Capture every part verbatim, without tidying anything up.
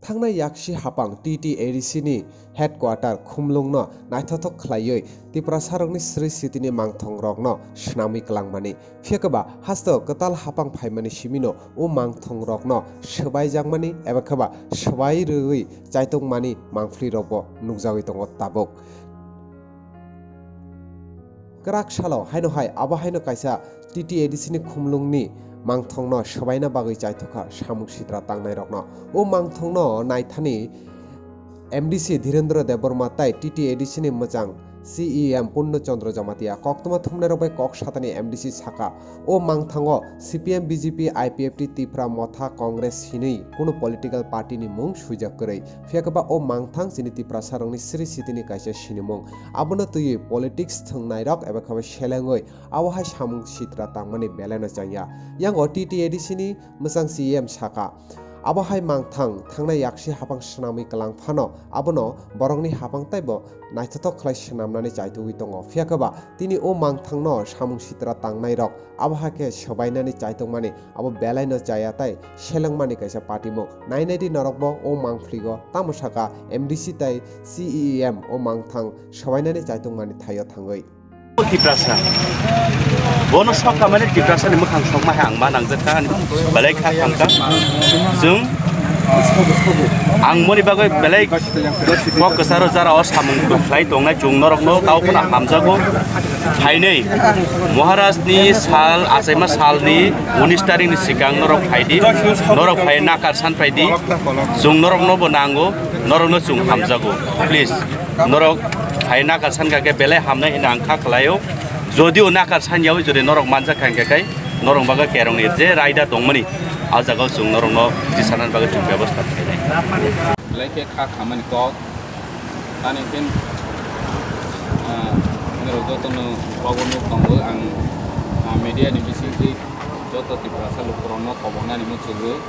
Thangnai yaksi hapang T T A D C ni headquarter Khumlung no naithothok khlaiwi Tiprasa rokni sri sitini mangthong rokno swnamwi kwlangmani. Phiya khe ba hasto kwtal hapang phaimani simino o mangthong rokno swbaijakmani eba khe ba swbai rwwi chaitokmani mangphlwi rokbo nukjagwi tongo tabuk. Kwrak salo haino hai abo haino kaisa T T A D C ni Khumlungni mangthongno swbaina bagwi chaithokha samung sitra tangnairokno. O mangthongno naithani M D C Dhirendra Debbarma tai T T A D C ni mwchang C E M Purno Chandra Jamatia koktwma thumnairok bai kok satani M D C saka, o mangthango C P M, B J P, I P F T, Tipra Motha, Congress hinwi kunu political party ni mung swijak kwrwi. Phiya khe ba o mangthang chini Tiprasa rokni sri sitini kaisa sinimung. Abono twiwi politics thwngnairok eba khe selengwi abo hai samung sitra tangmani belai no chaya. Yango T T A D C ni mwchang C E M saka, abo hai mangthang thangnai yaksi hapang swnamwi kwlang phano abono borokni hapang taibo naithothok khlai swnamnani chaitugwi tongo. Phiya khe ba tini o mangthangno samung sitra tangnairok abo hai khe swbainani chaitokmani abo belai no chaya tai selengmani kaisa patimung. Nainai di norokbo o mangphligo tamo saka M D C tai C E M o mangthang swbainani chaitokmani thaio thangwi. Tiprasa. Bono sok kamani Tiprasa ni mwkhang sokma hai ang ma nangjakha, ani belai kha khamkha. Chwng, ang moni bagwi belai kok kwcharo jara o samung khlai tongnai chwng norokno tao phano hamjago. Phainwi Maharaj ni sal, achaima sal ni unis tarik ni sikang norok phaidi, norok phai nakar san phaidi, chwng norokno bo nango, norokno chwng hamjago. Please. Norok hai nakar san kha khe belai hamnai hwnwi ang kha khlaio. Jodio nakar san yaui jodi norok manjak kha hwnkhe kai norok bagwi kerongni je raida tongmani, a jagao chwng norokno tisanani bagwi chwng bebosta khainai. Belai khe kha khamani kok. Tani khe, ah, norok jotono bagwi nuk tongo ang, ah, media ni bisingtwi joto Tiprasa lukurokno koboknani muchungo.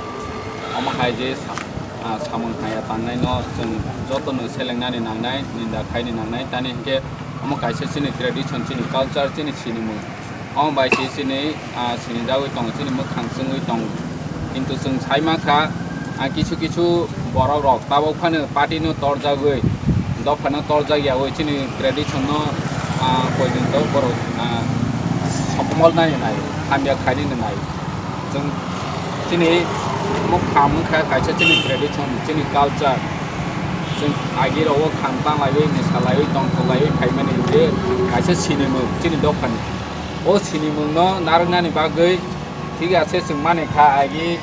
Omo hai je sa-, ah, samung haya tangnaino chwng jotono selengnani nangnai, ninda khaini nangnai. Tani hinkhe omo kaisa chini tradition, chini culture, chini sinimung. Omo bai se chini, ah, sinijagwi tongo, chini mwkhang chwngwi tongo. Kintu chwng sai mankha, ah, kisu kisu borokrok tabuk phano party no torjagwi, dophano torjak yaui chini tradition no, ah, poito borok, ah, sokomornani nai, hamya khainani nai. Chwng chini omo kham wngkha kaisa chini tradition, chini culture. Chwng agi rogo kham tanglaiwi, nisa laiwi, tongthok laiwi phaimani je kaisa sinimung chini dophani. O sinimungno narwknani bagwi thik ase chwng mani kha agi,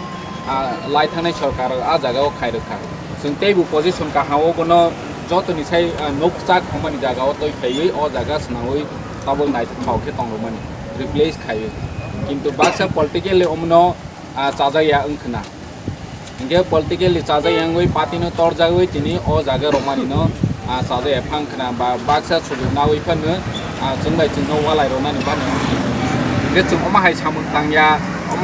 ah, lai thangnai sorkar a jagao khairokha. Chwng teibo position kaham o bono jotoni sai, ah, nukchak hwnmani jagao twi phaiwi o jaga swnawi tabuk naithok khe tongrwmani replace khaiwi. Kintu baksa politically omono, ah, chajakya wngkhwna. Hinkhe politically chajakya wngwi party no torjagwi tini o jaga romani no, ah, chajakya phang khwna ba baksa sujuk nawi phano, ah, chwng bai chwngno walai rwnani bani. Hinkhe chwng omo hai samung tangya,